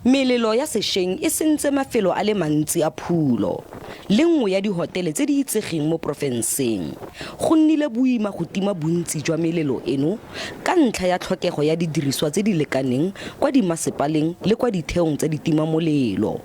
Melelo ya sešweng e sentse mafelo a le mantsi a phulo le nngwe ya dihotele tse di itsegeng mo porofenseng. Go nnile boima go tima bontsi jwa melelo eno ka ntlha ya tlhokego ya didiriswa tse di lekaneng kwa dimasepaleng le kwa ditheong tsa ditimamolelo.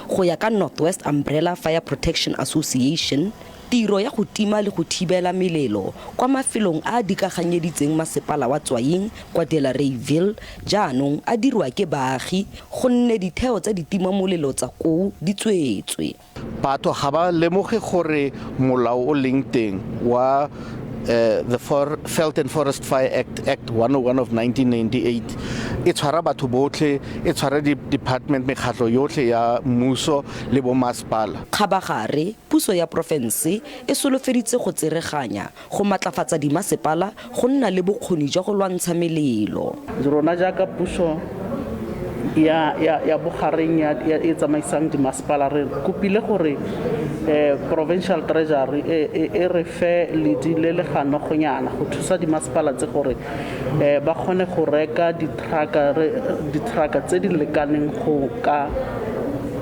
Go ya ka North West Umbrella Fire Protection Association, tiro ya go tima le go thibela melelo kwa mafelong a a dikaganyeditseng masepala wa Tswaing kwa Delareyville jaanong a dirwa ke baagi gonne ditheo tsa ditimamolelo tsa koo di tswetswe. Batho ga ba lemoge gore molao o leng teng wa the Veld and Forest Fire Act, Act 101 of 1998, e tshwara batho botlhe, e tshwara di-department, mekgatlho yotlhe ya mmuso le bomasepala. Kgabagare, puso ya porofense e solofeditse go tsereganya go matlafatsa dimasepala go nna le bokgoni jwa go lwantsha melelo. Rona jaaka puso ya ya ya bogareng ya e tsamaisang dimasepala, re kopile gore provincial treasury e re fe ledi le le ganogonyana go thusa dimasepala tse gore ba kgone go reka di-trucka tse di lekaneng go ka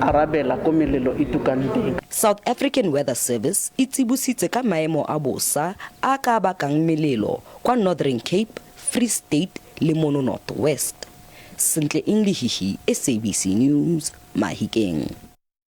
arabela ko melelo e tukang teng. South African Weather Service e tsibositse ka maemo a bosa a ka bakang melelo kwa Northern Cape, Free State le mono North West. Sentle Englihihi, SABC News, Mahikeng.